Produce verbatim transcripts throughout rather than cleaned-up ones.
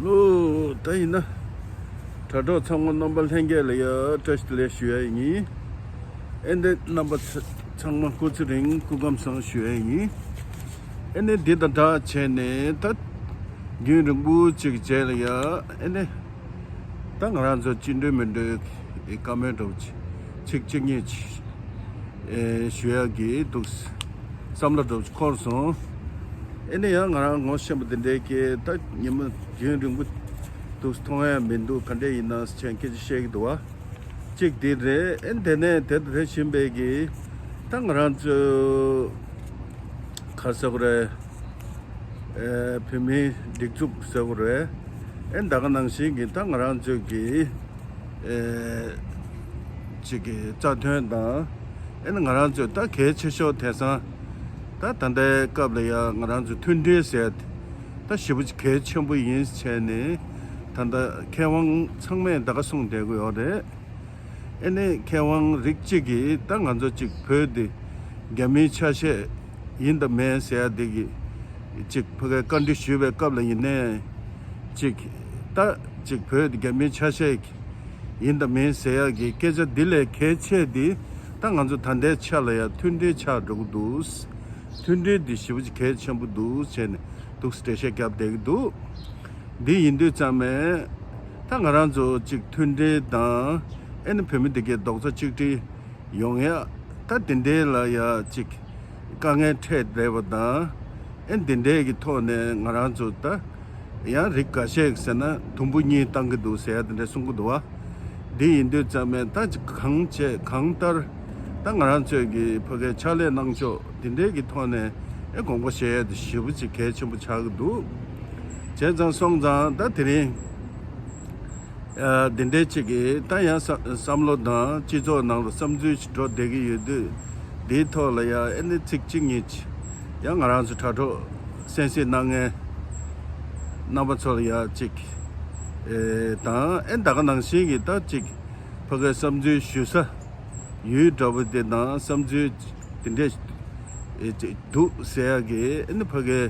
ལོ། ད་ཡིན་ན། དྲ་གྲོགས་ཚང་མ་རྣམ་པ་ལྷན་རྒྱས་ལ་ཡ་བཀྲ་ཤིས་བདེ་ལེགས་ཞུ་ཡ་ཡིན། ཨེ་འདི་རྣམ་པ་ཚ- ཚང་མ་སྐུ་ཚེ་རིང་སྐུ་ཁམས་བཟང་ཞུ་ཡ་ཡིན། ཨེ་ནི་འདི་དང་སྦྲགས་བྱས་ནས་ད་རྒྱུན་རིང་པོ་ཅིག་རྗེས་ལ་ཡ་ཨེ་ནི་ད་ང་རང་ཚོ་ཅི་འདྲ་མི་འདྲ་བཀའ་མོལ་འདྲ་བོ་ཅིག་ཚིག་གཅིག་གཉིས་ཅིག་ཨེ་ཞུ་ཡག་གི་འདུག་བསམ་བློ་འདྲ་བོ་འཁོར་སོང་། ཨེ་ནི་ཡང་ང་རང་ངོ་ཤེས་པ་དེ་འདྲའི་སྐད་ད་ཉི་མ་རྒྱུན་རིང་པོ་འདུག་མཐོང་ཡ་མི་འདུག་ག་འདྲ་ཡིན་ན་ཆེན་སྐད་ཆ་བཤད་ཀྱི་འདུག་བ། གཅིག་དེ་རེད། ཨེ་དེ་ནས་དེ་དེ་བཞིན་པའི་གི་ད་ང་རང་ཚོ་ག་ཟེར་དགོས་རེད། ཨེ་བོད་མིའི་སྒྲིག་འཛུགས་ཟེར་དགོས་རེད། ཨེ་ད་ག་ནང་བཞིན་གི་ད་ང་རང་ཚོ་གི་ཨེ་ཅིག་གི་རྩ་དོན་དང་། ཨེ་ནི་ང་རང་ཚོས་ད་གལ་ཆེ་ཤོས་དེང་སང་ད་ད་ལྟའི་སྐབས་ལ་ཡ་ང་རང་ཚོ་མཐུན་སྒྲིལ་ཟེར་ད་ཞེ་པོ་ཅིག་གལ་ཆེན་པོ་ཡིན་བྱས་ནས་ད་ལྟ་མཁས་དབང་ཚང་མས་ད་ག་གསུངས་བསྡད་ཀྱི་ཡོད་རེད། ཨེ་ནི་མཁས་དབང་རིགས་གཅིག་གིས་ད་ང་ཚོ་ཅིག་བོད་འདི་རྒྱ་མིའི་ཆ་ཤས་ཡིན་དང་མིན་ཟེར་ཡ་འདི་གི་ཅིག་ཕ་གིར་བཀའ་འདྲི་ཞུས་པའི་སྐབས་ལ་ཡིན་ནའི་ཅིག་ད་ཅིག་བོད་འདི་རྒྱ་མིའི་ཆ་ཤས་ཡིན་དང་མིན་ཟེར་ཡག་གི་སྐད་ཆ་འདི་ལས་གལ་ཆེ་འདི་ད་ང་ཚོ་ད་ལྟའི་ཆ་ལ་ཡང་མཐུན་སྒྲིལ་ཆགས་འགྲོ་གི་འདུག་མཐུན་སྒྲིལ་འདི་ཞེ་པོ་ཅིག་གལ་ཆེན་པོ་འདུག་བྱས་ནས་འདུག་འགྲེལ་བཤད་བརྒྱབ་བསྡད་ཀྱི་འདུག་འདི་ཡིན་དུས་ཙམ་ནས་ད་ང་རང་ཚོ་ཅིག་མཐུན་སྒྲིལ་དང་ཨེ་ནི་བོད་མི་འདི་གའི་རྡོག་རྩ་གཅིག་སྒྲིལ་ཡོང་ཡ་ད་འདི་འདྲའི་ལ་ཡ་ཅིག་དཀའ་ངལ་འཕྲད་བསྡད་པ་དང་ཨེ་འདི་འདྲའི་གི་ཐོག་ནས་ང་རང་ཚོ་ད་ཡང་རིགས་འགའ་ཤས་ཟེར་ན་དུམ་བུ་གཉིས་བཏང་གི་འདུག་ཟེར་ཡ་དེ་འདྲ་གསུང་གི་འདུག་བ། འདི་ཡིན་དུས་ཙམ་ནས་ད་ཅིག་གང་བྱས་གང་ལྟར་ད་ང་རང་ཚོས་ཀྱི་ཕ་གའི་ཕྱག་ལས་གནང་ཕྱོགས་འདི་འདྲའི་གི་ཐོག་ནས་ཨེ་དགོངས་པ་བཞེས་ཡ་དེ་ཞེ་པོ་ཅིག་གལ་ཆེན་པོ་ཆགས་ཀྱི་འདུག་བྱས་ཙང་སོང་ཙང་ད་དེ་རིང་ཨ་འདི་འདྲའི་ཅིག་གི་ད་ཡང་བསམ་བསམ་བློ་དང་སྤྱི་ཚོགས་ནང་ལ་བསམ་ཚུལ་ཞིག་འགྲོ་བསྡད་ཀྱི་ཡོད་དུས་འདིའི་ཐོག་ལ་ཡང་ཨེ་ནི་ཚིག་གཅིག་གཉིས་ཅིག་ཡང་ང་རང་ཚོ་དྲ་གྲོགས་གསན་གཟིགས་གནང་མཁན་རྣམ་པ་ཚོ་ལ་ཡང་ཅིག་ཨེ་དང་ཨེ་ད་ག་ནང་བཞིན་གྱི་ད་ཅིག་ཕ་གའི་བསམ་ཚུལ་ཞུ་ས་ཡུལ་འདྲ་པོ་དེ་དང་བསམ་ཚུལ་དེ་འདྲས་ཨེ་ཅིག་འདུག་ཟེར་ཡག་གི་ཨེ་ནི་ཕ་གའི་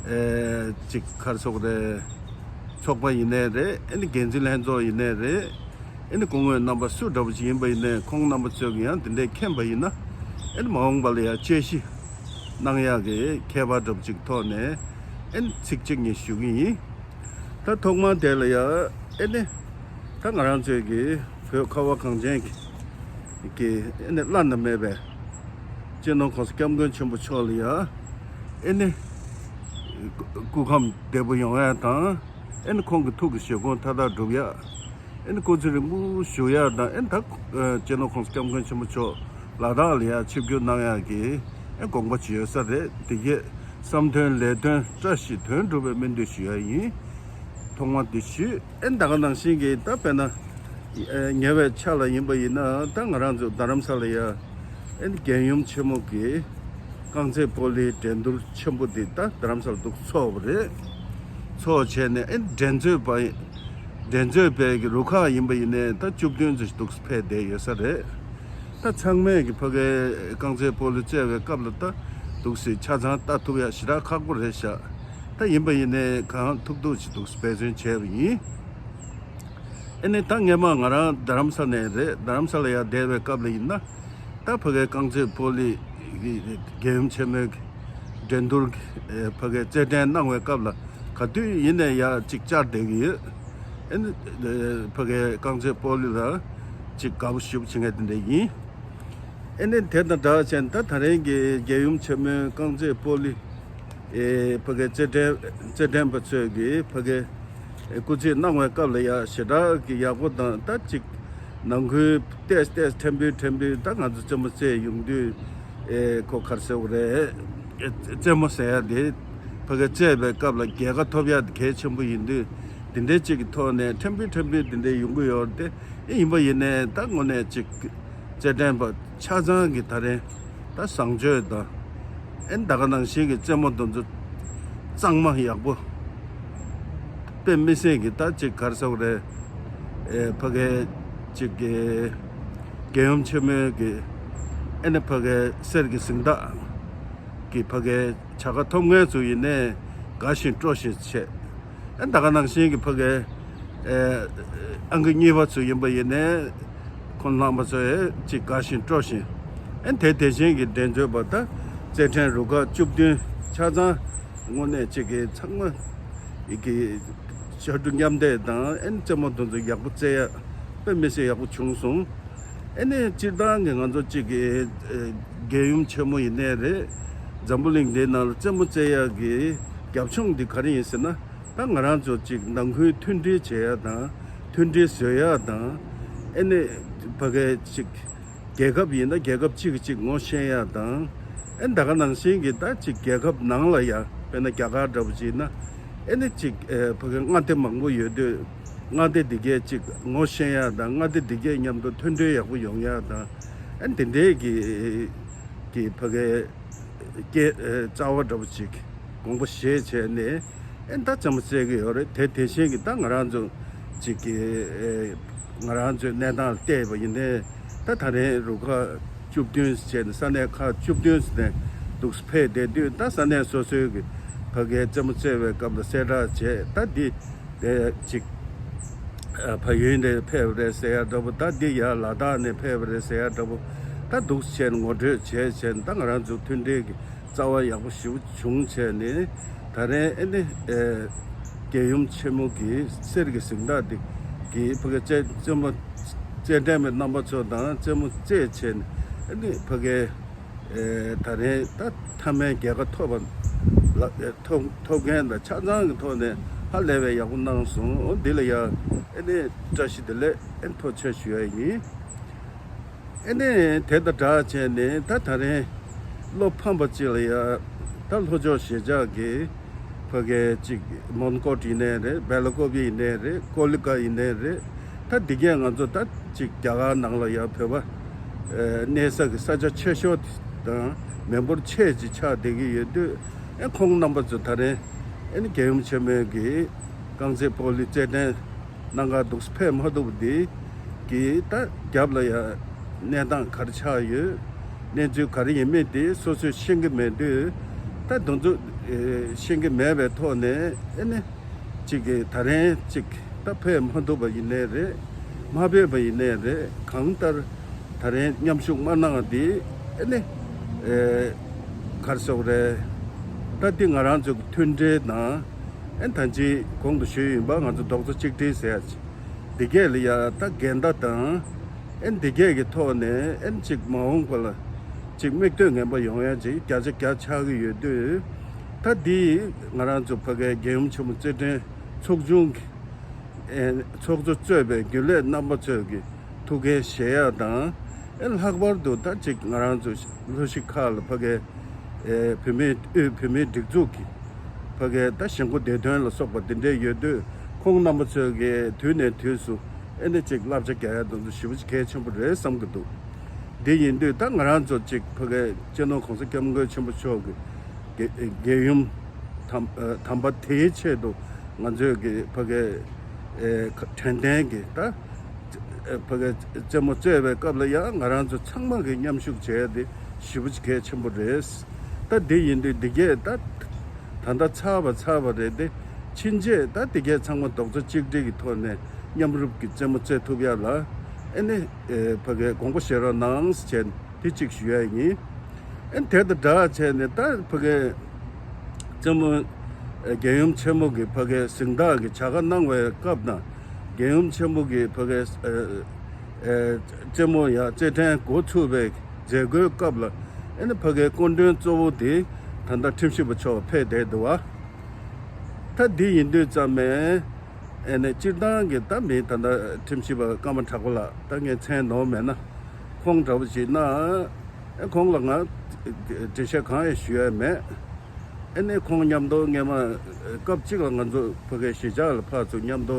ཨེ་ཅིག་ག་རེ་ཟེར་དགོས་རེད། ཚོགས་པ་ཡིན་ནའི་རེད། ཨེ་ནི་འགན་འཛིན་ལྷན་ཚོགས་ཡིན་ནའི་རེད། ཨེ་ནི་སྐུ་ངོ་རྣམ་པ་སུ་འདྲ་པོ་ཞིག་ཡིན་པ་ཡིན་ནའི་ཁོང་རྣམ་པ་ཚོས་ཀྱི་ཡང་དེ་འདྲས་མཁྱེན་པ་ཡིན་ན་ཨེ་ནི་མ་འོངས་པ་ལ་ཡང་དཔྱད་གཞི་གནང་ཡག་གི་ཁྱད་པར་འདྲ་པོ་ཅིག་ཐོག་ནས་ཨེ་ནི་ཚིག་གཅིག་གཉིས་ཞུ་གི་ཡིན། ད་ཐོག་མར་དེ་ལ་ཡང་ཨེ་ནི་ད་ང་རང་ཚོས་ཀྱི་བོད་ཁ་བ་གངས་ཅན་གྱི་གི་ཨེ་ནི་བླ་ན་མེད་པའི་སྤྱི་ནོར་༸གོང་ས་༸སྐྱབས་མགོན་ཆེན་པོ་མཆོག་ལ་ཡང་ཨེ་ནི་སྐུ་ཁམས་བདེ་པོ་ཡོང་ཡ་དང་ཨེ་ནི་ཁོང་གི་ཐུགས་ཀྱི་བཞེད་དགོངས་མཐའ་དག་སྒྲུབ་ཡ། ཨེ་ནི་སྐུ་ཚེ་རིང་པོ་བཞུགས་ཡ་དང་ཨེ་ནི་ད་སྤྱི་ནོར་༸གོང་ས་༸སྐྱབས་མགོན་ཆེན་པོ་མཆོག་ལ་དྭགས་ལ་ཡ་ཆིབས་བསྒྱུར་གནང་ཡ་གི་ཨེ་དགོངས་པ་ཅིག་ཡོད་ས་རེད། དེ་གས་བསམ་དོན་ལས་དོན་བཀྲ་ཤིས་དོན་འགྲུབ་པའི་སྨོན་འདུན་ཞུ་ཡ་ཡིན། ཐོག་མ་དེ་ཞུས། ཨེ་ད་ག་ནང་བཞིན་གྱི་ད་དཔེར་ན་ཨེ་ཉེ་བའི་ཆ་ལ་ཡིན་པ་ཡིན་ན་ད་ང་རང་ཚོ་རྡ་རམ་ས་ལ་ཡ་ཨེ་རྒྱལ་ཡུམ་ཆེན་མོ་གི་རྐང་རྩེད་སྤོ་ལོའི་འགྲན་བསྡུར་ཆེན་པོ་འདི་ད་རྡ་རམ་ས་ལ་འདུག་ཚོགས་པ་རེད། ཚོགས་བྱས་ནས་ཨེ་འགྲན་རྩོད་པ་འགྲན་རྩོད་པའི་གི་རུ་ཁག་ཡིན་པ་ཡིན་ནའི་ད་བཅུ་བདུན་ཙམ་ཞིག་འདུག་ཕེབས་བསྡད་ཡོད་ས་རེད། ད་ཚང་མས་ཀྱི་ཕ་གའི་རྐང་རྩེད་སྤོ་ལོ་རྩེ་བའི་སྐབས་ལ་ད་འདུག་སེ་ཆ་ཚང་ལྟ་ཐུབ་ཡ་ཞེ་དྲག་ཁག་པོ་རེད་ཤག་ད་ཡིན་པ་ཡིན་ནའི་གང་ཐུབ་ཐུབ་ཅིག་འདུག་སེ་འབད་བརྩོན་བྱས་པ་ཡིན། ཨེ་ནས་ད་སྔས་མ་ང་རང་རྡ་རམ་ས་ནས་རེད། རྡ་རམ་ས་ལ་ཡར་བསྡད་པའི་སྐབས་ལ་ཡིན་ན་ད་ཕ་གའི་རྐང་རྩེད་སྤོ་ལོའི་རྒྱལ་ཡུམ་ཆེན་མོའི་འགྲན་བསྡུར་ཕ་གའི་རྩེད་འགྲན་གནང་བའི་སྐབས་ལ་ག་དུས་ཡིན་ནའི་ཡར་ཅིག་བཅར་བསྡད་ཀྱི་ཡོད། ཨེ་ནས་ཕ་གའི་རྐང་རྩེད་སྤོ་ལོ་ལ་ཅིག་དགའ་པོ་ཞེ་པོ་བྱེད་མཁན་དེ་འདྲ་ཡིན། ཨེ་ནས་དེ་དང་སྦྲགས་བྱས་ད་ད་རེས་ཀྱི་རྒྱལ་ཡུམ་ཆེན་མོའི་རྐང་རྩེད་སྤོ་ལོའི་ཨེ་ཕ་གའི་རྩེད་འགྲན་རྩེད་འགྲན་པ་ཚོས་ཀྱི་ཕ་གའི་ཨེ་སྐུ་རྩེད་གནང་བའི་སྐབས་ལ་ཡ་ཞེ་དྲག་གི་ཡག་པོ་དང་ད་ཅིག་ནང་ཁུལ་ཏོག་ཙམ་ཕྲན་བུ་ཕྲན་བུ་ད་ང་ཚོ་རྩེད་མོ་རྩེ་ཡོང་དུས་ཨེ་ཁོ་ག་རེ་ཟེར་དགོས་རེད། ཨེ་རྩེད་མོ་ཟེར་ཡ་དེ་ཕ་གའི་རྩེད་པའི་སྐབས་ལ་རྒྱལ་ཁ་ཐོབ་ཡ་དེ་གལ་ཆེན་པོ་ཡིན་དུས་དེ་འདྲའི་ཅིག་གི་ཐོག་ནས་ཕྲན་བུ་ཕྲན་བུ་དེ་འདྲའི་ཡོང་གི་ཡོད་རེད་དེ། ཨེ་ཡིན་པ་ཡིན་ནའི་ད་དངོས་གནས་ཅིག་རྩེད་འགྲན་པ་ཆ་ཚང་གི་ད་རེས་ད་བཟང་སྤྱོད་དང་ཨེ་ད་ག་ནང་བཞིན་གྱི་རྩེད་མོ་དེ་ཚོ་གཙང་མ་ཡག་པོ་དཔེ་མི་སྲིད་ཀྱི་ད་ཅིག་ག་རེ་ཟེར་དགོས་རེད། ཨེ་ཕ་གའི་ཅིག་གི་རྒྱལ་ཡུམ་ཆེན་མོའི་གི་ཨེ་ནི་ཕ་གའི་གསེར་གྱི་གཟེངས་རྟགས་ཀྱི་ཕ་གའི་བྱ་དགའ་ཐོབ་མཁན་ཚོ་ཡིན་ནའི་དགའ་བཞིན་སྤྲོ་བཞིན་བྱས། ཨ་ད་ག་ནང་བཞིན་གྱི་ཕ་གའི་ཨ་ཨང་ཀི་གཉིས་པ་ཚོ་ཡིན་པ་ཡིན་ནའི་ཁོང་རྣམ་པ་ཚོ་ཡང་ཅིག་དགའ་བཞིན་སྤྲོ་བཞིན། ཨ་དེ་དེ་བཞིན་གྱི་འགྲན་རྩོད་པ་ད་རྩེད་འགྲན་རུ་ཁག་བཅུ་བདུན་ཆ་ཚང་དངོས་གནས་ཅིག་གི་ཚང་མ་ཡི་གི་ཕྱར་གྲུ་མཉམ་འདེགས་དང་ཨ་རྩེད་མོ་དེ་ཚོ་ཡག་པོ་རྩེ་ཡ་དཔེ་མི་སྲིད་ཡག་པོ་བྱུང་སོང་། ཨ་ནི་སྤྱིར་བཏང་གི་ང་ཚོ་གཅིག་གི་ཨེ་རྒྱལ་ཡུམ་ཆེན་མོ་ཡིན་ནའི་རེད། འཛམ་བུ་གླིང་འདིའི་ནང་ལ་རྩེད་མོ་རྩེ་ཡག་གི་རྒྱབ་ལྗོངས་འདི་ག་རེ་ཡིན་ཟེར་ན། ད་ང་རང་ཚོ་གཅིག་ནང་ཁུལ་མཐུན་སྒྲིལ་བྱེད་ཡག་དང་མཐུན་སྒྲིལ་བཟོ་ཡག་དང་། ཨ་ནི་ཕ་གའི་གཅིག་རྒྱལ་ཁབ་ཡིན་ན་རྒྱལ་ཁབ་གཅིག་གིས་གཅིག་ངོ་ཤེས་ཡག་དང་། ཨ་ནི་ད་ག་ནང་བཞིན་གྱི་ད་གཅིག་རྒྱལ་ཁབ་ནང་ལ་ཡ་དཔེར་ན་རྒྱ་གར་འདྲ་པོ་ཅིག་ཡིན་ན། ཨ་ནི་གཅིག་ཨེ་ཕ་གའི་མངའ་སྡེ་མང་པོ་ཡོད་དུས། མངའ་སྡེ་འདི་གས་གཅིག་ངོ་ཤེས་ཡ་དང་མངའ་སྡེ་འདི་གས་མཉམ་དུ་མཐུན་སྒྲིལ་ཡག་པོ་ཡོང་ཡ་དང་། ཨ་ནི་དེ་འདྲའི་གི་གི་ཕ་གའི་སྐད་རྩ་བ་འདྲ་པོ་ཅིག་དགོངས་པ་བཞེས་བྱས་ནས། ཨ་ནི་ད་རྩེད་མོ་རྩེ་གི་ཡོད་རེད། དེ་དེ་བཞིན་གྱི་ད་ང་རང་ཚོ་གཅིག་གི་ཨེ་ང་རང་ཚོའི་གནས་སྟངས་ལ་བལྟས་པ་ཡིན་ནའི། ད་ད་རེས་རུ་ཁག་བཅུ་བདུན་བྱས་ནས་ས་གནས་ཁག་བཅུ་བདུན་ནས་འདུག་སེ་ཕེབས་བསྡད་དུས། ད་ས་གནས་སོ་སོའི་གི་ཕ་གའི་རྩེད་མོ་རྩེ་བའི་སྐབས་ལ་གསལ་བསྒྲགས་བྱས། ད་འདི་དེ་གཅིག་ཨ་ཕ་ཡུལ་ནས་ཕེབས་པ་རེད་ཟེར་ཡ་འདྲ་པོ། ད་འདི་ཡ་ལ་དྭགས་ནས་ཕེབས་པ་རེད་ཟེར་ཡ་འདྲ་པོ། ད་འདུག་སེ་བྱས་ནས་ངོ་སྤྲོད་བྱས་བྱས་ནས། ད་ང་རང་ཚོ་མཐུན་སྒྲིལ་གི་རྩ་བ་ཡག་པོ་ཞེ་པོ་བྱུང་བྱས་ནས། ད་རེས་ཨ་ནི་ཨེ་རྒྱལ་ཡུམ་ཆེན་མོ་གི་གསེར་གྱི་གཟེངས་རྟགས་འདི་གི་ཕ་གའི་རྩེད་རྩེད་མོ་རྩེད་འགྲན་པའི་རྣམ་པ་ཚོ་དང་རྩེད་མོ་རྩེས་བྱས་ནས། ཨ་ནི་ཕ་གའི་ཨེ་ད་རེས་ད་མཐའ་མའི་རྒྱལ་ཁ་ཐོབ་པ་ལ་ཨེ་ཐོབ་ཐོབ་མཁན་དང་ཆ་ཚང་གི་ཐོག་ནས་ཧ་ལས་པའི་ཡག་པོ་གནང་སོང་། འོ་འདི་ལ་ཡ་ཨ་ནི་བཀྲ་ཤིས་བདེ་ལེགས་ཨ་ནི་ཐུགས་རྗེ་ཆེ་ཞུ་ཡ་ཡིན། ཨ་ནི་དེ་དང་སྦྲགས་བྱས་ནས་ད་ད་རེས་བློ་ཕམ་པ་ཅིག་ལ་ཡ་ད་ལྷོ་ཕྱོགས་གཞིས་ཆགས་ཀྱི་ཕ་གའི་གཅིག་མོན་གྷོ་ཡིན་ནའི་རེད། སྦེ་ལ་ཀོབ་ཡིན་ནའི་རེད། ཀོ་ལི་ཀ་ཡིན་ནའི་རེད། ད་འདི་གས་ང་ཚོ་ད་གཅིག་རྒྱ་གར་ནང་ལ་ཡ་བོད་པ་ཨེ་གནས་ས་གི་ས་ཆ་ཆེ་ཤོས་དང་མི་འབོར་ཆེ་ཅིག་ཆགས་བསྡད་ཀྱི་ཡོད་དུས། ཨ་ཁོང་རྣམ་པ་ཚོ་ད་རེས་ཨ་ནི་རྒྱལ་ཡུམ་ཆེན་མོའི་གི་རྐང་རྩེད་སྤོ་ལོའི་རྩེད་འགྲན་གནང་གར་འདུག་སེ་ཕེབས་མ་ཐུབ་པ་འདི་གིས་ད་རྒྱབ་ལ་ཡ་གནས་སྟངས་ག་རེ་ཆགས་ཡོད། གནས་ཚུལ་ག་རེ་ཡིན་མིན་དེ་སོ་སོས་ཤེས་ཀྱི་མེད་དུས། ད་དེ་ཚོ་ཨེ་ཤེས་ཀྱི་མེད་པའི་ཐོག་ནས། ཨ་ནི་གཅིག་གིས་ད་རེས་གཅིག་ད་ཕེབས་མ་ཐུབ་པ་ཡིན་ནའི་རེད། མ་ཕེབས་པ་ཡིན་ནའི་རེད། གང་ལྟར་ད་རེས་མཉམ་ཞུགས་མ་གནང་དེ་ཨ་ནི་ཨེ་ག་རེ་ཟེར་དགོས་རེད། ད་འདི་ང་རང་ཚོའི་མཐུན་སྒྲིལ་དང་། ཨ་ནི་ད་ཅི་གོང་དུ་ཞུས་ཡིན་པ། ང་ཚོ་རྡོག་རྩ་གཅིག་སྒྲིལ་ཟེར་ཡ་ཅིག་འདི་གས་ལ་ཡ་ད་འགལ་ཟླ་དང་། ཨ་ནི་འདི་གས་ཀྱི་ཐོག་ནས་ཨ་ནི་གཅིག་མ་འོངས་པ་ལ་གཅིག་མིག་ལྟོས་ངན་པ་ཡོང་ཡ་ཅིག་བརྒྱ་ཆ་བརྒྱ་ཆགས་ཀྱི་ཡོད་དུས། ད་འདི་ང་རང་ཚོ་ཕ་གའི་རྒྱལ་ཡུམ་ཆེན་མོ་རྩེད་འགྲན་ཚོགས་ཆུང་གི་ཨེ་ཚོགས་གཙོ་གཙོས་པའི་རྒྱུན་ལས་རྣམ་པ་ཚོས་ཀྱི་ཐུགས་འགན་བཞེས་ཡ་དང་། ཨེ་ལྷག་པར་དུ་ད་ཅིག་ང་རང་ཚོ་ལྷོ་གཞིས་ཁག་ལ་ཕ་གའི་ཨེ་བོད་མིའི་དབུས་བོད་མིའི་སྒྲིག་འཛུགས་ཀྱི་ཕ་གའི་ད་གཞིས་འགོ་བདེ་དོན་ལ་སོགས་པ་འདི་འདྲའི་ཡོད་དུས། ཁོང་རྣམ་པ་ཚོས་ཀྱི་དུས་ནས་དུས་སུ་ཨེ་ནི་ཅིག་བསླབ་བྱ་རྒྱག་ཡ་དེ་ཚོ་ཞེ་པོ་ཅིག་གལ་ཆེན་པོ་རེད་བསམ་གྱི་འདུག་འདི་ཡིན་དུས་ད་ང་རང་ཚོ་ཅིག་ཕ་གའི་སྤྱི་ནོར་གོང་ས་སྐྱབས་མགོན་ཆེན་པོ་མཆོག་གི་རྒྱལ་རྒྱལ་ཡུམ་དམ་ཨ་དམ་པ་དེའི་ཆེད་དུ་ང་ཚོས་ཀྱི་ཕ་གའི་ཨེ་དྲན་རྟེན་གྱི་ད་ཨེ་ཕ་གའི་རྩེད་མོ་རྩེ་བའི་སྐབས་ལ་ཡང་ང་རང་ཚོ་ཚང་མ་གི་མཉམ་ཞུགས་བྱས་ཏེ་ཞེ་པོ་ཅིག་གལ་ཆེན་པོ་རེད། ད་འདི་ཡིན་དུས་འདི་གས་ད་ད་ལྟ་ཚར་བ་ཚར་བ་རེད་དེ། ཕྱིན་ཆད་ད་འདི་གས་ཚང་མ་རྡོག་རྩ་གཅིག་སྒྲིལ་གྱི་ཐོག་ནས་མཉམ་རུབ་ཀྱི་རྩེད་མོ་རྩེ་ཐུབ་ཡ་ལ། ཨེ་ནི་ཨེ་ཕ་གའི་དགོངས་པ་བཞེས་རོགས་གནང་ཟེར་བྱས་དེ་གཅིག་ཞུ་ཡ་ཡིན། ཨེ་དེ་དང་སྦྲགས་བྱས་ནས་ད་ཕ་གའི་རྩེད་མོ་ཨེ་རྒྱལ་ཡུམ་ཆེན་མོ་གི་ཕ་གའི་གཟེངས་རྟགས་ཀྱི་བྱ་དགའ་གནང་བའི་སྐབས་ན། རྒྱལ་ཡུམ་ཆེན་མོ་གི་ཕ་གའི་ཨེ་ཨེ་རྩེད་མོ་ཡ་རྩེད་འགྲན་འགོ་ཚུགས་པའི་མཛད་སྒོའི་སྐབས་ལ། ཨེ་ནི་ཕ་གའི་སྐུ་མགྲོན་གཙོ་བོ་དེ་ད་ལྟ་ཁྲིམས་ཞིབ་པ་མཆོག་ཕེབས་བསྡད་འདུག་བ། ད་འདི་ཡིན་དུས་ཙམ་ནས་ཨེ་ནས་སྤྱིར་བཏང་གི་ད་མི་ད་ལྟ་ཁྲིམས་ཞིབ་པ་ཀརྨ་གྲགས་པ་ལགས། ད་ངས་མཚན་ནོར་མེད་ན། ཁོང་འདྲ་བོ་ཞིག་ན། ཨེ་ཁོང་ལ་ང་འགྲེལ་བཤད་གང་ཡང་ཞུ་ཡ་མེད། ཨེ་ནས་ཁོང་མཉམ་དུ་སྔས་མ་སྐབས་གཅིག་ལ་ང་ཚོ་ཕ་གའི་གཞིས་ཆགས་ལ་ཕར་ཚུར་མཉམ་དུ་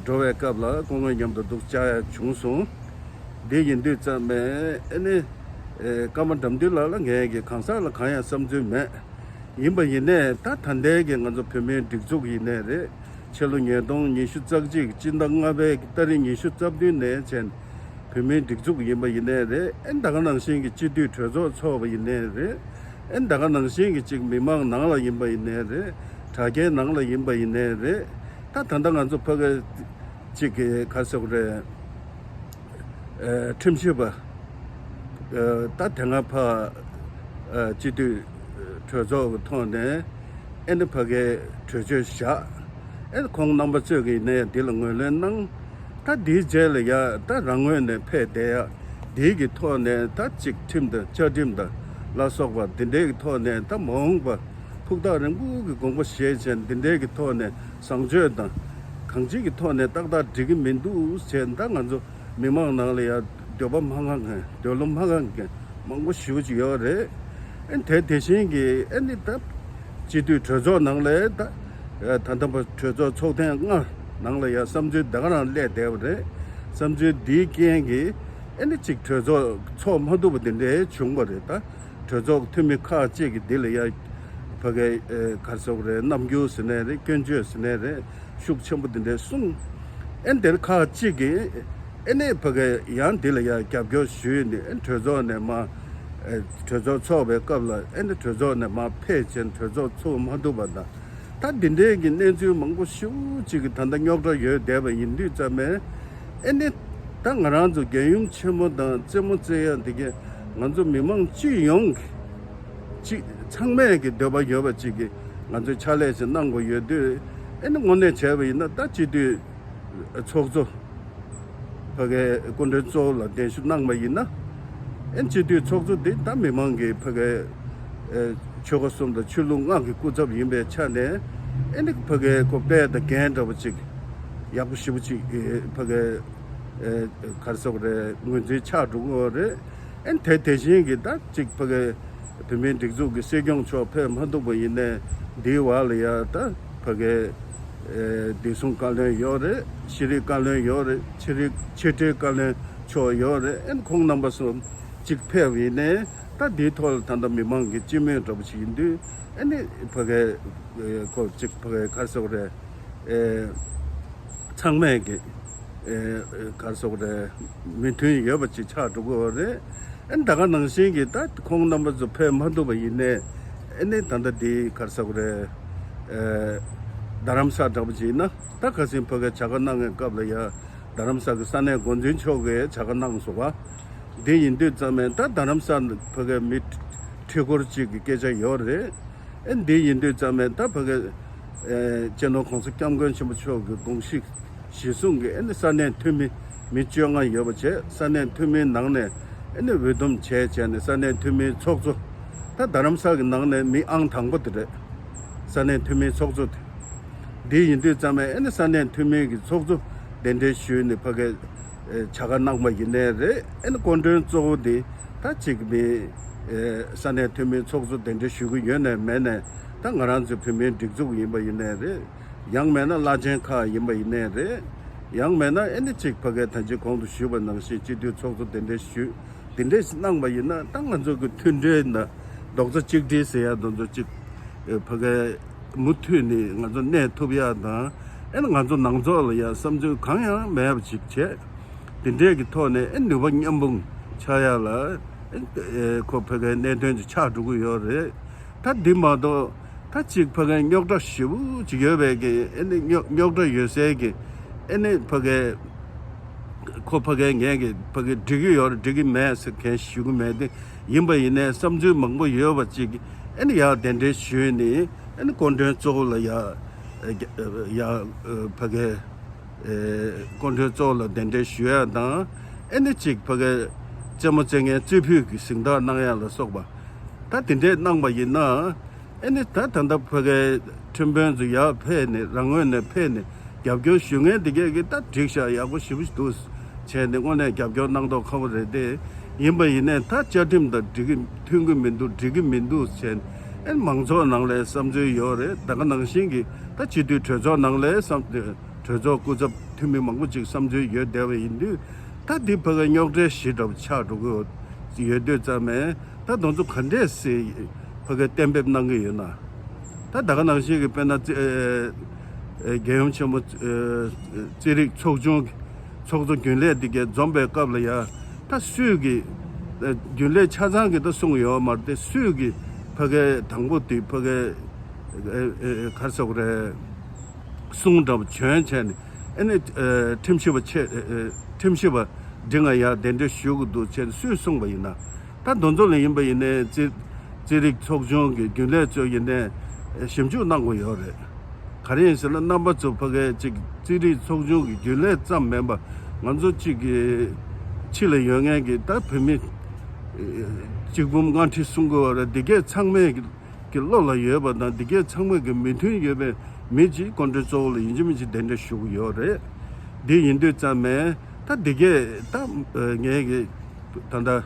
འགྲོ་བའི་སྐབས་ལ་སྐུ་ངོ་མཉམ་དུ་འདུག་བཅར་ཡ་བྱུང་སོང་། འདི་ཡིན་དུས་ཙམ་ནས་ཨེ་ནས་ཀརྨ་དགྲ་འདུལ་ལགས་ལ་ངས་ཀྱི་གང་ཟག་ལ་གང་ཡང་བསམ་ཚུལ་མེད། ཡིན་པ་ཡིན་ནའི་ད་ད་ལྟའི་གི་ང་ཚོ་བོད་མིའི་སྒྲིག་འཛུགས་ཡིན་ནའི་རེད། ཕྱི་ལོ་ཉིས་སྟོང་ཉི་ཤུ་རྩ་གཅིག་སྤྱི་ཟླ་ལྔ་པའི་ཏ་རིག་ཉི་ཤུ་རྩ་བདུན་ནས་བྱས་བོད་མིའི་སྒྲིག་འཛུགས་ཡིན་པ་ཡིན་ནའི་རེད། ཨེ་ད་ག་ནང་བཞིན་གྱི་སྤྱི་འཐུས་གྲོས་ཚོགས་ཚོགས་པ་ཡིན་ནའི་རེད། ཨེ་ད་ག་ནང་བཞིན་གྱི་ཅིག་མི་མང་ནང་ལ་ཡིན་པ་ཡིན་ནའི་རེད། དྲ་རྒྱའི་ནང་ལ་ཡིན་པ་ཡིན་ནའི་རེད། ད་ད་ལྟ་ང་ཚོ་ཕ་གི་གཅིག་གི་ག་རེ་ཟེར་དགོས་རེད། ཨ་ཁྲིམས་ཞིབ་པ་ཨ་ད་དེ་སྔ་ཕ་ཨ་སྤྱི་འཐུས་གྲོས་ཚོགས་ཀྱི་ཐོག་ནས་ཨེ་ནི་ཕ་གིའི་གྲོས་ཆོད་བཞག་ཨེ་ནི་ཁོང་རྣམ་པ་ཚོས་ཀྱིས་ནས་འདི་ལ་ངོས་ལེན་གནང་། ད་འདིའི་རྗེས་ལ་ཡ་ད་རང་ངོས་ནས་ཕེབས་བསྡད་ཡ་འདིའི་གི་ཐོག་ནས་ད་གཅིག་ཁྲིམས་དང་བཅའ་ཁྲིམས་དང་ལ་སོགས་པ་འདི་འདྲའི་གི་ཐོག་ནས་ད་མ་འོངས་པ་ཕུགས་ཐག་རིང་པོ་གི་དགོངས་པ་བཞེས་བྱས་འདི་འདྲའི་གི་ཐོག་ནས་བཟང་སྤྱོད་དང་གང་ཅིའི་གི་ཐོག་ནས་ཏག་ཏག་འགྲིག་གི་མི་འདུག་ཟེར། ད་ང་ཚོ་མི་མང་ནང་ལ་ཡ་འདོད་པ་མ་ཁེངས་མཁན་འདོད་བློ་མ་ཁེངས་མཁན་མང་པོ་ཞེ་པོ་ཅིག་ཡོད་རེད། ཨེ་དེ་དེ་བཞིན་གྱི་ཨེ་ནི་ད་སྤྱི་འཐུས་གྲོས་ཚོགས་ནང་ལ་ད་ད་ལྟ་བར་གྲོས་ཚོགས་ཚོགས་ཐེངས་ལྔ་ནང་ལ་ཡ་བསམ་ཚུལ་ད་ག་རང་སླེབས་བསྡད་པ་རེད། བསམ་ཚུལ་འདིའི་རྐྱེན་གྱིས་ཨེ་ནི་གཅིག་གྲོས་ཚོགས་ཚོགས་མ་ཐུབ་པ་དེ་འདྲའི་བྱུང་བ་རེད། ད་གྲོས་ཚོགས་འཐུས་མི་ཁག་ཅིག་གིས་འདི་ལ་ཡ་ཕ་གི་ཨེ་ག་རེ་ཟེར་དགོས་རེད། རྣམ་འགྱུར་ཟེར་ནའི་རེད། སྐྱོན་བརྗོད་ཟེར་ནའི་རེད། ཤུགས་ཆེན་པོ་འདི་འདྲའི་གསུངས། ཨེ་འདིར་ཁག་ཅིག་གིས་ཨེ་ནས་ཕ་གི་ཡང་འདི་ལ་ཡང་རྒྱབ་སྐྱོར་ཞུས་ནས་ཨེ་གྲོས་ཚོགས་ནས་མ་ཨེ་གྲོས་ཚོགས་ཚོགས་པའི་སྐབས་ལ་ཨེ་ནས་གྲོས་ཚོགས་ནས་མ་ཕེབས་བྱས་གྲོས་ཚོགས་ཚོགས་མ་ཐུབ་པ་དང་། ད་འདི་འདྲའི་གི་གནས་ཚུལ་མང་པོ་ཞེ་པོ་ཅིག་གི་ད་ལྟ་རྙོག་དྲ་ཡོད་བསྡད་པ་ཡིན་དུས་ཙམ་ནས་ཨེ་ནས་ད་ང་རང་ཚོ་རྒྱལ་ཡུམ་ཆེན་མོ་དང་རྩེད་མོ་རྩེ་ཡ་འདི་གས་ང་ཚོ་མི་མང་སྤྱི་ཡོངས་ཀྱི་ཅིག་ཚང་མས་ཀྱི་འདོད་པ་ཡོད་པ་ཅིག་གི་ང་ཚོས་ཕྱག་ལས་ཤིག་གནང་དགོས་ཡོད་དུས། ཨེ་ནི་དངོས་གནས་བྱས་པ་ཡིན་ན་ད་སྤྱི་འཐུས་ཚོགས་གཙོ་ཕ་གའི་སྐུ་མགྲོན་གཙོ་བོ་ལ་གདན་ཞུ་གནང་བ་ཡིན་ན། ཨེ་ནི་སྤྱི་འཐུས་ཚོགས་གཙོ་འདི་ད་མི་མང་གི་ཕ་གའི་ཆོལ་ཁ་གསུམ་དང་ཆོས་ལུགས་ལྔ་གི་སྐུ་ཚབ་ཡིན་པའི་ཆ་ནས། ཨེ་ནི་ཕ་གའི་ཁོ་དཔལ་དང་རྒྱན་འདྲ་བོ་ཅིག་ཡག་པོ་ཞེ་པོ་ཅིག་ཕ་གའི་ག་རེ་ཟེར་དགོས་རེད། ངོས་འཛིན་ཆགས་འགྲོ་གི་ཡོད་རེད། ཨེ་ནི་དེ་དེ་བཞིན་གྱི་ད་ཅིག་ཕ་གའི་བོད་མིའི་སྒྲིག་འཛུགས་ཀྱི་སྲིད་སྐྱོང་མཆོག་ཕེབས་མ་ཐུབ་པ་ཡིན་ནའི་འདིའི་བར་ལ་ཡ་ད་ཕ་གའི་ཨེ་བདེ་སྲུང་བཀའ་བློན་ཡོད་རེད། ཤེས་རིག་བཀའ་བློན་ཡོད་རེད། ཕྱི་རིག་ཕྱི་དྲིལ་བཀའ་བློན་མཆོག་ཡོད་རེད། ཨེ་ནི་ཁོང་རྣམ་པ་ཚོ་ཅིག་ཕེབས་ཡིན་ནའི་ད་འདིའི་ཐོག་ལ་ད་ལྟ་མི་མང་གི་སྤྱི་མོས་འདྲ་པོ་ཞིག་ཡིན་དུས། ཨེ་ནི་ཕ་གའི་ཨེ་ཁོ་ཅིག་ཕ་གའི་ག་རེ་ཟེར་དགོས་རེད། ཨེ་ཚང་མས་ཀྱི་ཨེ་ག་རེ་ཟེར་དགོས་རེད། མོས་མཐུན་ཡོད་པ་ཅིག་ཆགས་འགྲོ་གི་ཡོད་རེད། ཨེ་ད་ག་ནང་བཞིན་གྱི་ད་ཁོང་རྣམ་པ་ཚོ་ཕེབས་མ་ཐུབ་པ་ཡིན་ནའི། ཨེ་ནི་ད་ལྟ་འདི་ག་རེ་ཟེར་དགོས་རེད། ཨེ་རྡ་རམ་ས་འདྲ་པོ་ཅིག་ཡིན་ན་ད་ཁ་སང་ཕ་གའི་བྱ་དགའ་གནང་བའི་སྐབས་ལ་ཡ་རྡ་རམ་ས་གི་ས་གནས་འགོ་འཛིན་མཆོག་གིས་བྱ་དགའ་གནང་སོང་བ། འདི་ཡིན་དུས་ཙམ་ནས་ད་རྡ་རམ་ས་ཕ་གའི་མི་ཁྲི་སྐོར་ཅིག་གི་སྐད་ཆ་ཡོད་རེད། ཨེ་འདི་ཡིན་དུས་ཙམ་ནས་ད་ཕ་གི་ཨེ་སྤྱི་ནོར་༸གོང་ས་༸སྐྱབས་མགོན་ཆེན་པོ་མཆོག་གི་དགོངས་གཞི་གཞི་བཟུང་གི་ཨེ་ནི་ས་གནས་འཐུས་མི་མི་བཅོ་ལྔ་ཡོད་པ་བྱས། ས་གནས་འཐུས་མིའི་ནང་ནས་ཨེ་ནི་འོས་བསྡོམས་བྱས་བྱས་ནས་ས་གནས་འཐུས་མིའི་ཚོགས་གཙོ། ད་རྡ་རམ་ས་གི་ནང་ནས་མི་ཨང་དང་པོ་དེ་རེད། ས་གནས་འཐུས་མིའི་ཚོགས་གཙོ་དེ། འདི་ཡིན་དུས་ཙམ་ནས་ཨེ་ནི་ས་གནས་འཐུས་མི་གི་ཚོགས་གཙོ་གདན་འདྲེན་ཞུས་ནས་ཕ་གི་ཨེ་བྱ་དགའ་གནང་བ་ཡིན་ནའི་རེད། ཨེ་ནི་སྐུ་མགྲོན་གཙོ་བོ་འདི་ད་ཅིག་མི་ཨེ་ས་གནས་འཐུས་མིའི་ཚོགས་གཙོ་གདན་འདྲེན་ཞུ་གི་ཡོད་ནའི་མེད་ནའི། ད་ང་རང་ཚོའི་བོད་མིའི་སྒྲིག་འཛུགས་ཡིན་པ་ཡིན་ནའི་རེད། ཡང་མེད་ན་བླ་ཆེན་ཁག་ཡིན་པ་ཡིན་ནའི་རེད། ཡང་མེད་ན་ཨེ་ནི་ཅིག་ཕ་གིའི་ད་ཅི་གོང་དུ་ཞུས་པ་ནང་བཞིན་སྤྱི་འཐུས་ཚོགས་གཙོ་གདན་འདྲེན་ཞུས། འདི་འདྲས་གནང་བ་ཡིན་ན་ད་ང་ཚོ་གི་མཐུན་སྒྲིལ་དང་རྡོག་རྩ་གཅིག་སྒྲིལ་ཟེར་ཡ་དེ་ཚོ་ཅིག་ཨེ་ཕ་གིའི་མུ་མཐུད་ནས་ང་ཚོ་གནས་ཐུབ་ཡ་དང་། ཨེ་ནི་ང་ཚོ་ནང་ཚོགས་ལ་ཡ་བསམ་ཚུལ་གང་ཡང་མེད་པ་ཅིག་བྱས། འདི་འདྲས་ཀྱི་ཐོག་ནས་ཨེ་ནུས་པ་མཉམ་སྤུངས་ཆགས་ཡ་ལ་ཨེ་ཁོ་ཕ་གིའི་གནད་དོན་ཅིག་ཆགས་འགྲོ་གི་ཡོད་རེད། ད་འདི་མ་གཏོགས་ད་ཅིག་ཕ་གིའི་རྙོག་དྲ་ཞེ་པོ་ཅིག་ཡོད་པའི་གི་ཨེ་ནི་རྙོག་རྙོག་དྲ་ཡོད་སའི་གི་ཨེ་ནི་ཕ་གིའི་ཁོ་ཕ་གིའི་ངས་གི་ཕ་གིའི་འགྲིག་གི་ཡོད་རེད་འགྲིག་གི་མེད་ཟེར་མཁན་ཞུ་གི་མེད་དེ། ཡིན་པ་ཡིན་ནའི་བསམ་ཚུལ་མང་པོ་ཡོད་པ་ཅིག་ཨེ་ནི་ཡར་གདན་འདྲེན་ཞུས་ནས་ཨེ་ནི་སྐུ་མགྲོན་གཙོ་བོ་ལ་ཡ་ཡ་ཕ་གིའི་སྐུ་མགྲོན་གཙོ་བོ་ལ་གདན་འདྲེན་ཞུ་ཡ་དང་། ཨེ་ནི་ཅིག་ཕ་གིའི་རྩེད་མོ་རྩེ་མཁན་རྩེ་ཕུད་ཀྱི་གཟེངས་རྟགས་གནང་ཡ་ལ་སོགས་པ་ད་དེ་འདྲས་གནང་བ་ཡིན་ན། ཨེ་ནི་ད་ད་ལྟ་ཕ་གིའི་ཁྲིམས་དཔོན་ཚོ་ཡར་ཕེབས་ནས་རང་ངོས་ནས་ཕེབས་ནས་རྒྱབ་སྐྱོར་ཞུ་མཁན་དེ་གས་ཀྱིས་ད་འགྲིག་ཤག་ཡག་པོ་ཞེ་པོ་ཞིག་འདུག་བྱས་ནས་དངོས་གནས་རྒྱབ་སྐྱོར་གནང་མདོག་ཁ་པོ་རེད་དེ། ཡིན་པ་ཡིན་ནའི་ད་བཅའ་ཁྲིམས་དང་འགྲིག་གི་མཐུན་གི་མི་འདུག་འགྲིག་གི་མི་འདུག་བྱས་ནས་ཨེ་མང་ཚོགས་ནང་ལ་བསམ་ཚུལ་ཡོད་རེད། ད་ག་ནང་བཞིན་གྱི་ད་སྤྱི་འཐུས་གྲོས་ཚོགས་ནང་ལ་བསམ་གྲོས་ཚོགས་སྐུ་ཚབ་འཐུས་མི་མང་པོ་ཅིག་བསམ་ཚུལ་ཡོད་བསྡད་པ་ཡིན་དུས། ད་འདི་ཕ་གིའི་རྙོག་དྲའི་གཞི་འདྲ་པོ་ཆགས་འགྲོ་གི་ཡོད་དུས་ཙམ་ནས་ད་དེ་ཚོ་ག་འདྲས་སེ་ཕ་གིར་གཏན་འབེབས་གནང་གི་ཡོད་ན། ད་ད་ག་ནང་བཞིན་གྱི་དཔེར་ན་རྩེ་ཨེ་ཨེ་རྒྱལ་ཡུམ་ཆེན་མོ་ཨེ་རྩེ་རིག་ཚོགས་ཆུང་གི་ཚོགས་གཙོ་རྒྱུན་ལས་འདི་གས་འཛོམས་པའི་སྐབས་ལ་ཡ་ད་སུས་ཀྱི་ཨེ་རྒྱུན་ལས་ཆ་ཚང་གིས་ད་གསུངས་ཡོད་མ་རེད་དེ། སུས་ཀྱི་ཕ་གིའི་དང་པོ་དེ་ཕ་གིའི་ ཨེ་ཨེ་ག་རེ་ཟེར་དགོས་རེད། གསུང་འདྲ་པོ་བྱོན་བྱས་ནས་ཨེ་ནས་ཨེ་ཁྲིམས་ཞིབ་པ་ཆེ་ཨེ་ཁྲིམས་ཞིབ་པ་འདི་ང་ཡར་གདན་འདྲེན་ཞུ་དགོས་འདུག་བྱས་ནས་སུས་གསུངས་པ་ཡིན་ན། ད་དེ་ཚོ་ལ་ཡིན་པ་ཡིན་ནའི་རྩིས་རྩིས་རིག་ཚོགས་ཆུང་གི་རྒྱུན་ལས་ཚོ་ཡིན་ནའི་ཞིབ་འཇུག་གནང་དགོས་ཡོད་རེད། ག་རེ་ཡིན་ཟེར་ན་རྣམ་པ་ཚོ་ཕ་གིའི་ཅིག་རྩིས་རིག་ཚོགས་ཆུང་གི་རྒྱུན་ལས་ཙམ་མིན་པ་ང་ཚོ་ཅིག་གི་ཕྱི་ལ་ཡོད་མཁན་གྱི་ད་བོད་མི་གཅིག་འབུམ་ལྔ་ཁྲི་གསུང་དགོས་པ་རེད། འདི་གས་ཚང་མས་གི་བློ་ལ་ཡོད་པ་དང་འདི་གས་ཚང་མས་གི་མོས་མཐུན་ཡོད་པའི་མི་གཅིག་སྐུ་མགྲོན་གཙོ་བོ་ལ་ཡིན་གཅིག་མིན་གཅིག་གདན་འདྲེན་ཞུ་གི་ཡོད་རེད། འདི་ཡིན་དུས་ཙམ་ནས་ད་འདི་གས་ད་ངས་གི་ད་ལྟ་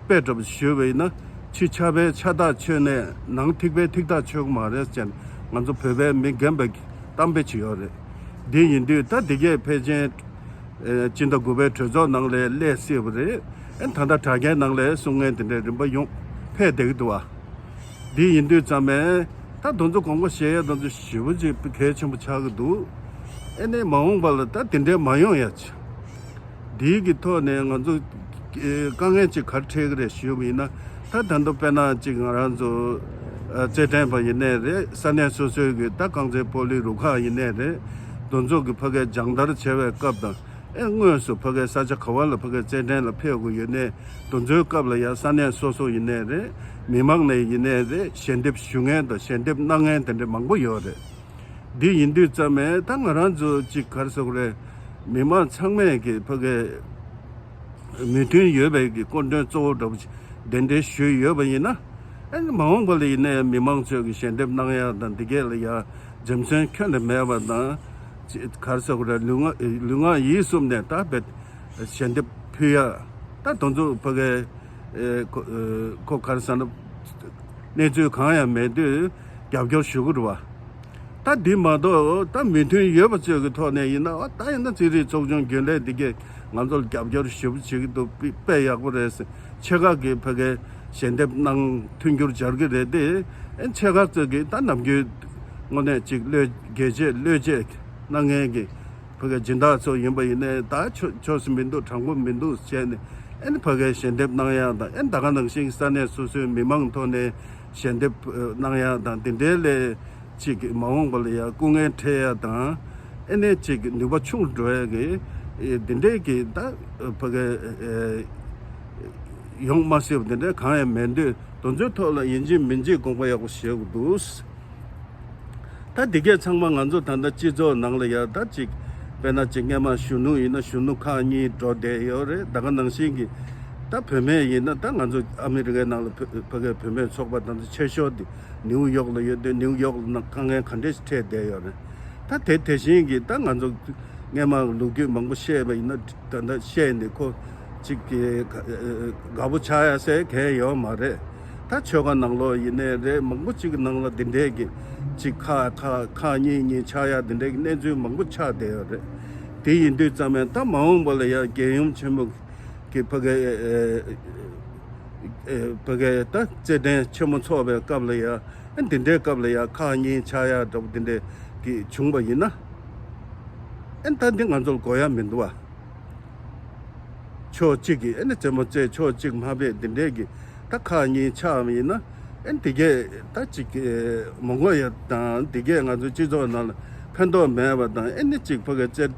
དཔེ་འདྲ་པོ་ཞུས་པ་ཡིན་ན་ཕྱི་ཆ་པའི་ཆ་ཐག་ཆོད་ནས་ནང་ཐིག་པའི་ཐིག་ཐག་ཆོད་གི་མ་རེད་ཅེས་ང་ཚོ་བོད་པའི་མི་རྒན་པ་གི་གཏམ་དཔེ་ཅིག་ཡོད་རེད། འདི་ཡིན་དུས་ད་འདི་གས་ཕལ་ཆེར་ཨེ་སྤྱི་ཟླ་དགུ་པའི་གྲོས་ཚོགས་ནང་ལ་སླེབས་སྲིད་པ་རེད། ཨེ་ད་ལྟ་དྲ་རྒྱའི་ནང་ལ་གསུང་མཁན་དེ་འདྲའི་རིམ་པ་ཡོང་ཕེབས་བསྡད་ཀྱི་འདུག་བ། འདི་ཡིན་དུས་ཙམ་ནས་ད་དེ་ཚོ་དགོངས་པ་བཞེས་ཡ་དེ་ཚོ་ཞེ་པོ་ཅིག་གལ་ཆེན་པོ་ཆགས་ཀྱི་འདུག་ཨེ་ནས་མ་འོངས་པ་ལ་ད་དེ་འདྲའི་མ་ཡོང་ཡ་ཆེ། འདིའི་གི་ཐོག་ནས་ང་ཚོ་ཨེ་དཀའ་ངལ་ཅིག་ག་རེ་འཕྲད་ཀྱི་རེད་ཞུས་པ་ཡིན་ན། ད་ད་དུང་དཔེར་ན་ཅིག་ང་རང་ཚོ་ཨ་རྩེད་འགྲན་པ་ཡིན་ནའི་རེད། ས་གནས་སོ་སོའི་གི་ད་རྐང་རྩེད་སྤོ་ལོའི་རུ་ཁག་ཡིན་ནའི་རེད། དེ་ཚོ་གི་ཕ་གིའི་སྦྱང་བརྡར་བྱེད་པའི་སྐབས་དང་ཨེ་དངོས་སུ་ཕ་གིའི་ས་ཆ་ག་བ་ལ་ཕ་གིའི་རྩེད་འགྲན་ལ་ཕེབས་དགོས་ཡོད་ནའི་དེ་ཚོའི་སྐབས་ལ་ཡང་ས་གནས་སོ་སོ་ཡིན་ནའི་རེད། མི་མང་ནས་ཡིན་ནའི་རེད། ཞལ་འདེབས་ཞུ་མཁན་དང་ཞལ་འདེབས་གནང་མཁན་དེ་འདྲ་མང་པོ་ཡོད་རེད། འདི་ཡིན་དུས་ཙམ་ནས་ད་ང་རང་ཚོ་ཅིག་ག་རེ་ཟེར་དགོས་རེད། མི་མང་ཚང་མས་ཀྱི་ཕ་གིའི་མོས་མཐུན་ཡོད་པའི་གི་སྐུ་མགྲོན་གཙོ་བོ་འདྲ་པོ་ཅིག་གདན་འདྲེན་ཞུས་ཡོད་པ་ཡིན་ན། ཨ་ནི་མ་འོངས་པ་ལ་ཡིན་ནའི་མི་མང་ཚོས་ཀྱི་ཞལ་འདེབས་གནང་ཡ་དང་འདི་གས་ལ་ཡ་འཛེམ་ཟོན་ཁྱོན་ནས་མེད་པ་དང་། ཅི་ག་རེ་ཟེར་དགོས་རེད། ལུས་ངག་ལུས་ངག་ཡིད་གསུམ་ནས་ད་བེད་ཞལ་འདེབས་ཕུལ་ཡ། ད་དེ་ཚོ་ཕ་གིའི་ཨེ་ཁོ་ཨེ་ཁོ་ག་རེ་ཟེར་ན་གནས་ཚུལ་གང་ཡང་མེད་དུས་རྒྱབ་སྐྱོར་ཞུ་གི་རེད་བ། ད་འདི་མ་གཏོགས་ད་མོས་མཐུན་ཡོད་པ་ཚོས་ཀྱི་ཐོག་ནས་ཡིན་ན་ཨ་ད་ཡིན་ན་རྩིས་རིག་ཚོགས་ཆུང་རྒྱུན་ལས་འདི་གས་ང་ཚོར་རྒྱབ་སྐྱོར་ཞེ་པོ་བྱེད་ཀྱི་འདུག་དཔེ་དཔེ་ཡག་པོ་རེད་ཟེར། ཆེ་ཁག་གིས་ཕ་གིའི་ཞལ་འདེབས་གནང་མཐུན་འགྱུར་སྦྱར་གྱི་རེད་དེ། ཨེ་ཆེ་ཁག་ཚོས་ཀྱི་ད་ནམ་རྒྱུན་དངོས་གནས་ཅིག་བློས་དགེ་བྱེད་བློས་བྱེད་གནང་མཁན་གྱི་ཕ་གིའི་སྦྱིན་བདག་ཚོ་ཡིན་པ་ཡིན་ནའི་ད་ཆོ་ཆོ་སི་མི་འདུག་དྲང་པོ་མི་འདུག་བྱས་ནས་ཨེ་ནི་ཕ་གིའི་ཞལ་འདེབས་གནང་ཡག་དང་ཨེ་ད་ག་ནང་བཞིན་ས་གནས་སོ་སོའི་མི་མང་ཐོག་ནས་ཞལ་འདེབས་གནང་ཡག་དང་དེ་འདྲའི་ལས་ཅིག་མ་འོངས་པ་ལ་ཡང་སྐུ་ངལ་འཕྲད་ཡག་དང་ཨེ་ནས་ཅིག་ནུས་པ་ཆུང་འགྲོ་ཡག་གི་དེ་འདྲའི་གི་ད་ཕ་གིའི་ཡོང་མ་སྲིད་པ་དེ་འདྲའི་གང་ཡང་མེད་དུས་དེ་ཚོའི་ཐོག་ལ་ཡིན་གཅིག་མིན་གཅིག་དགོངས་པ་ཡག་པོ་བཞེས་དགོས་འདུག་ད་འདི་གས་ཚང་མ་ང་ཚོ་ད་ལྟ་སྤྱི་ཚོགས་ནང་ལ་ཡ་ད་ཅིག་དཔེར་ན་ཅིག་སྔས་མ་གཞོན་ནུ་ཡིན་ན་གཞོན་ནུ་ཁག་གཉིས་འགྲོ་བསྡད་ཡོད་རེད། ད་ག་ནང་བཞིན་གྱི་ད་བུད་མེད་ཡིན་ན་ད་ང་ཚོ་ཨ་མི་རི་ཀའི་ནང་ལ་བུ་ཕ་གིའི་བུད་མེད་ཚོགས་པ་ད་ལྟ་ཆེ་ཤོས་དེ་ནིའུ་ཡོག་ལ་ཡོད་དུས་ནིའུ་ཡོག་ལ་ན་དཀའ་ངལ་ག་འདྲས་ཤིག་འཕྲད་བསྡད་ཡོད་རེད། ད་དེ་དེ་བཞིན་གྱི་ད་ང་ཚོ་སྔས་མ་ལོ་རྒྱུས་མང་པོ་བཤད་པ་ཡིན་ན་ད་ལྟ་བཤད་ནས་ཁོ་ཅིག་གི་དགའ་པོ་ཆགས་ཡ་ཟེར་གང་ཡོད་མ་རེད། ད་ཆོལ་ཁ་ནང་ལོགས་ཡིན་ནའི་རེད། མང་པོ་ཅིག་གི་ནང་ལ་འདི་འདྲས་ཀྱི་ཅིག་ཁ་ཁ་ཁ་གཉིས་གཉིས་ཆགས་ཡ་འདི་འདྲས་ཀྱི་གནས་ཚུལ་མང་པོ་ཆགས་བསྡད་ཡོད་རེད། དེ་ཡིན་དུས་ཙམ་ཡང་ད་མ་འོངས་པ་ལ་ཡང་རྒྱལ་ཡུམ་ཆེན་མོ་གི་ཕ་གི་ཨེ་ཨེ་ཕ་གི་ད་རྩེད་འགྲན་ཆེན་མོ་འཚོགས་པའི་སྐབས་ལ་ཡང་འདི་འདྲའི་སྐབས་ལ་ཡང་ཁ་གཉིས་ཆགས་ཡ་འདྲ་པོ་འདི་འདྲས་ཀྱི་བྱུང་བ་ཡིན་ན། ཨེ་ད་འདི་ང་ཚོར་དགོས་ཡ་མི་འདུག་བ། ཕྱོགས་གཅིག་གིས་ཨེ་ནི་རྩེད་མོ་རྩེ་ཕྱོགས་གཅིག་མ་ཕེབས་འདི་འདྲས་ཀྱི་ད་ཁག་གཉིས་ཆགས་པ་ཡིན་ན་ཨེ་འདི་གས་ད་ཅིག་མ་དགོས་ཡ་དང་འདི་གས་ང་ཚོའི་སྤྱི་ཚོགས་ནང་ལ་ཕན་ཐོགས་མེད་པ་དང་ཨེ་ནི་ཅིག་ཕ་གི་རྩེད་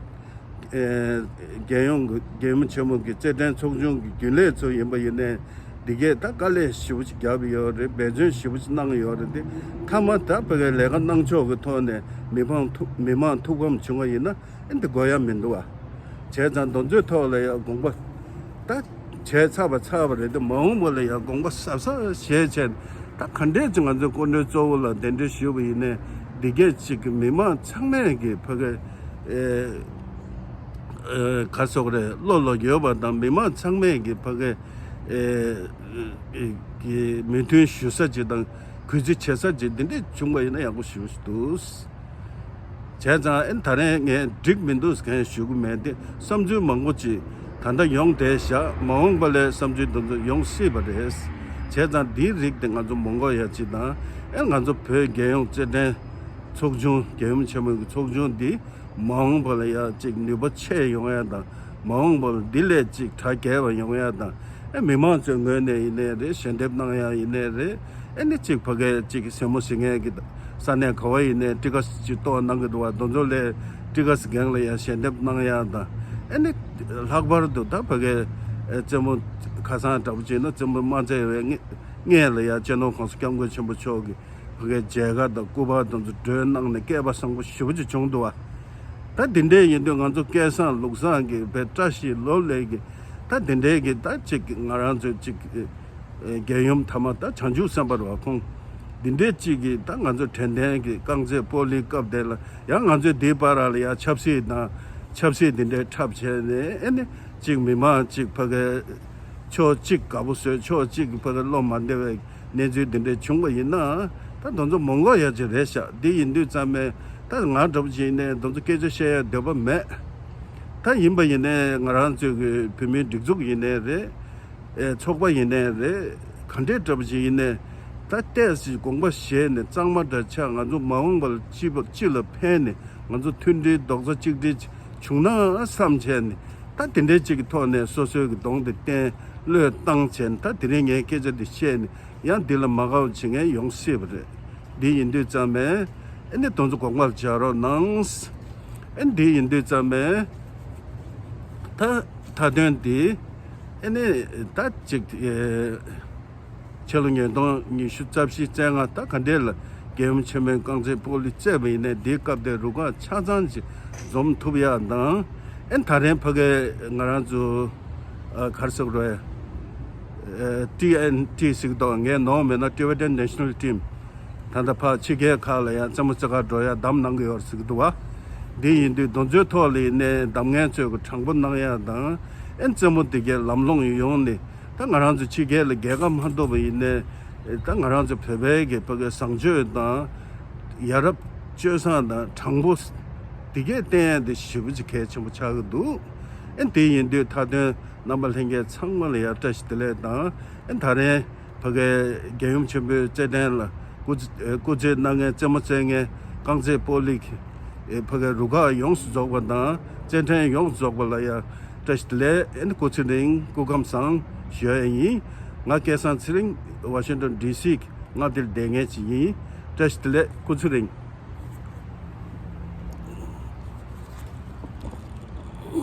རྒྱལ་ཡོངས་ཀྱི་རྒྱལ་མོ་ཆེན་མོ་གི་རྩེད་འགྲན་ཚོགས་ཆུང་གི་རྒྱུན་ལས་ཚོ་ཡིན་པ་ཡིན་ནའི་འདི་གས་ད་དཀའ་ལས་ཞེ་པོ་ཅིག་བརྒྱབ་ཡོད་རེད། འབད་བརྩོན་ཞེ་པོ་ཅིག་གནང་ཡོད་རེད། དེ་མཐའ་མ་ད་ཕ་གི་ལས་ཀ་གནང་ཕྱོགས་ཀྱི་ཐོག་ནས་མི་ཕམ་ཐུགས་མི་མང་ཐུགས་ཕམ་བྱུང་བ་ཡིན་ན། ཨེ་འདི་དགོས་ཡ་མི་འདུག་བ། བྱས་ཙང་དེ་ཚོའི་ཐོག་ལ་ཡང་དགོངས་པ་ད་བྱས་ཚར་བ་ཚར་བ་རེད་དེ་མ་འོངས་པ་ལ་ཡང་དགོངས་པ་ཟབ་ཟབ་བཞེས་བྱས་ད་ག་འདྲས་ཅིག་ང་ཚོའི་སྐུ་མགྲོན་གཙོ་བོ་ལ་གདན་འདྲེན་ཞུས་པ་ཡིན་ནའི་འདི་གས་ཅིག་གི་མི་མང་ཚང་མས་ཀྱི་ཕ་གི་ཨེ་ཨེ་ག་སོགས་རེད། བློ་ལ་ཡོད་པ་དང་མི་མང་ཚང་མས་ཀྱི་ཕ་གི་ཨེ་ཨེ་གི་མོས་མཐུན་ཞུ་ས་ཅིག་དང་གུས་བརྩི་བྱེད་ས་ཅིག་འདི་འདྲས་བྱུང་བ་ཡིན་ན་ཡག་པོ་ཞེ་པོ་ཞིག་འདུག་བྱས་ཙང་ཨེ་ད་རེས་ངས་འགྲིག་མི་འདུག་གང་ཞུ་གི་མེད་དེ་བསམ་ཚུལ་མང་པོ་ཅིག་ད་ལྟ་ཡོང་བསྡད་བཞག་མ་འོངས་པ་ལས་བསམ་ཚུལ་དེ་ཚོ་ཡོང་སྲིད་པ་རེད། བྱས་ཙང་འདིའི་རིགས་དེ་ང་ཚོ་མ་དགོས་ཡ་ཅིག་དང་ཨེ་ང་ཚོ་བོད་རྒྱལ་ཡོངས་རྩེད་འགྲན་ཚོགས་ཆུང་རྒྱལ་ཡུམ་ཆེན་མོའི་ཚོགས་ཆུང་འདི་མ་འོངས་པ་ལ་ཡ་ཅིག་ནུས་པ་ཆེ་ཡོང་ཡ་དང་མ་འོངས་པ་ལ་འདི་ལས་ཅིག་གྲ་རྒྱས་པ་ཡོང་ཡ་དང་ཨེ་མི་མང་ཚོའི་ངོས་ནས་ཡིན་ནའི་རེད། ཞལ་འདེབས་གནང་ཡ་ཡིན་ནའི་རེད། ཨེ་ནི་ཅིག་ཕ་གིའི་ཅིག་སེན་མོ་ཟིན་མཁན་གྱི་ ས་གནས་ག་བ་ཡིན་ནའི་ཊི་ཀ་སི་ཅིག་གཏོང་གནང་གི་འདུག་བ། དེ་ཚོ་ལ་ཊི་ཀ་སི་སྒང་ལ་ཡང་ཞལ་འདེབས་གནང་ཡག་དང་། ཨ་ནི་ལྷག་པར་དུ་ད་ཕ་གི་རྩེད་མོ་ཁ་སང་འདྲ་པོ་བྱས་ན་རྩེད་མོ་མ་རྩེ་བའི་སྔོན་ལ་ཡང་སྤྱི་ནོར་༸གོང་ས་༸སྐྱབས་མགོན་ཆེན་པོ་མཆོག་གིས་ཕ་གིའི་མཇལ་ཁ་དང་སྐུ་པར་དེ་ཚོ་སྒྲོན་གནང་ནས་སྐལ་པ་བཟང་པོ་ཞེ་པོ་ཅིག་བྱུང་འདུག་བ། ད་འདི་འདྲས་ཡིན་དུས་ང་ཚོ་སྐལ་བཟང་ལུག་བཟང་གི་བའི་བཀྲ་ཤིས་ལོ་ལེགས་ཀྱི་ད་འདི་འདྲས་ཀྱི་ད་ཅིག་ང་རང་ཚོ་ཅིག་རྒྱལ་ཡུམ་ཐ་མ་ད་བྱང་ཆུབ་སེམས་དཔའ་རེད་བ། ཁོང་འདི་འདྲས་ཅིག་གི་ད་ང་ཚོ་དྲན་རྟེན་གྱི་རྐང་རྩེད་སྤོ་ལོའི་སྐབས་དེ་ལ་ཡང་ང་ཚོས་འདིའི་བར་ལ་ཡང་ཆབ་སྲིད་དང་ཆབ་སྲིད་འདི་འདྲས་འཁྲབ་བྱས་ནས། ཨེ་ནི་ཅིག་མི་མང་ཅིག་ཕ་གི་ཕྱོགས་གཅིག་དགའ་པོ་བཟོས། ཕྱོགས་གཅིག་གི་ཕ་གི་བློ་མ་བདེ་བའི་གནས་ཚུལ་འདི་འདྲ་བྱུང་བ་ཡིན་ན། ད་དེ་ཚོ་མི་དགོས་ཡ་ཅིག་རེད་ཤག་འདི་ཡིན་དུས་ཙམ་པས་ད་ང་འདྲ་པོ་ཅིག་ཡིན་ནའི་དེ་ཚོ་སྐད་ཆ་བཤད་ཡ་འདོད་པ་མེད། ད་ཡིན་པ་ཡིན་ནའི་ང་རང་ཚོའི་གི་བོད་མིའི་སྒྲིག་འཛུགས་ཡིན་ནའི་རེད། ཨེ་ཚོགས་པ་ཡིན་ནའི་རེད། ག་འདྲའི་འདྲ་པོ་ཅིག་ཡིན་ནའི་ད་ལྟས་ཅིག་དགོངས་པ་བཞེས་ནས་གཙང་མ་འདྲ་ཆགས། ང་ཚོ་མ་འོངས་པ་ལ་སྤྱི་པ་སྤྱི་ལ་ཕན་ནས་ང་ཚོ་མཐུན་སྒྲིལ་རྡོག་རྩ་གཅིག་སྒྲིལ་བྱུང་ན་བསམ་བྱས་ནས། ད་དེ་འདྲའི་ཅིག་གི་ཐོག་ནས་སོ་སོའི་གི་གདོང་དེ་བསྟན་བློས་བཏང་བྱས་ནས། ད་དེ་རིང་ངས་སྐད་ཆ་འདི་བཤད་ནས་ཡང་འདི་ལ་མ་དགའ་བ་བྱེད་མཁན་ཡོང་སྲིད་པ་རེད། འདི་ཡིན་དུས་ཙམ་པས་ཨེ་ནི་དེ་ཚོ་དགོངས་པར་འཇགས་རོགས་གནང་། ཨེ་འདི་ཡིན་དུས་ཙམ་པས་ད་མཐའ་དོན་འདི་ཨེ་ནི་ད་ཅིག་ཨེ་ཕྱི་ལོ་ཉིས་སྟོང་ཉི་ཤུ་རྩ་བཞི་རྩ་ལྔ་ད་ག་འདྲས་ལ་རྒྱལ་ཡུམ་ཆེན་མོའི་རྐང་རྩེད་སྤོ་ལོ་རྩེས་པ་ཡིན་ནའི་འདིའི་སྐབས་དེ་རུ་ཁག་ཆ་ཚང་ཅིག་འཛོམས་ཐུབ་ཡག་དང་། ཨེ་ད་རིང་ཕ་གི་ང་རང་ཚོ་ཨ་ག་རེ་ཟེར་དགོས་རེད། ཨེ་ཊི་ཨེན་ཊི་ཟེར་གི་འདུག་ངས་ནོར་མེད་ན་Tibetan National Team། ད་ལྟ་ཕར་ཕྱི་རྒྱལ་ཁག་ལ་ཡང་རྩེད་མོ་རྩེ་གར་འགྲོ་ཡག་གདམ་གནང་གི་ཡོད་ཟེར་གི་འདུག་བ། འདི་ཡིན་དུས་དེ་ཚོའི་ཐོག་ལ་ཡིན་ནའི་གདམ་མཁན་ཚོས་གི་དྲང་པོ་གནང་ཡག་དང་། ཨེ་རྩེད་མོ་འདི་གའི་ལམ་ལྷོང་ཡོང་ནས། ད་ང་རང་ཚོ་ཕྱི་རྒྱལ་ལ་རྒྱལ་ཁ་མ་ཐོབ་པ་ཡིན་ནའི་ད་ང་རང་ཚོ་བོད་པའི་གི་ཕ་གི་བཟང་སྤྱོད་དང་ཡ་རབས་སྤྱོད་བཟང་དང་དྲང་པོ་འདི་གས་བསྟན་ཡ་འདི་ཞེ་པོ་ཅིག་གལ་ཆེན་པོ་ཆགས་ཀྱི་འདུག་ཨེ་དེ་ཡིན་དུས་མཐའ་དོན་རྣམ་པ་ལྷན་རྒྱས་ཚང་མ་ལ་ཡ་བཀྲ་ཤིས་བདེ་ལེགས་དང་། ཨེ་ད་རིང་ཕ་གི་རྒྱལ་ཡུམ་ཆེན་པོའི་རྩེད་འགྲན་ལ་སྐུ་སྐུ་རྩེད་གནང་མཁན་རྩེད་མོ་རྩེ་མཁན་རྐང་རྩེད་སྤོ་ལོ་གི་ཨེ་ཕ་གི་རུ་ཁག་ཡོངས་སུ་རྫོགས་པ་དང་རྩེད་འགྲན་ཡོངས་སུ་རྫོགས་པ་ལ་ཡ་བཀྲ་ཤིས་བདེ་ལེགས། ཨེ་ནི་སྐུ་ཚེ་རིང་སྐུ་ཁམས་བཟང་ཞུ་ཡ་ཡིན། ང་སྐལ་བཟང་ཚེ་རིང་ཝ་ཤིང་ཊོན་ཌི་སི་གི་མངའ་སྡེར་བསྡད་མཁན་ཅིག་ཡིན། བཀྲ་ཤིས་བདེ་ལེགས། སྐུ་ཚེ་རིང་།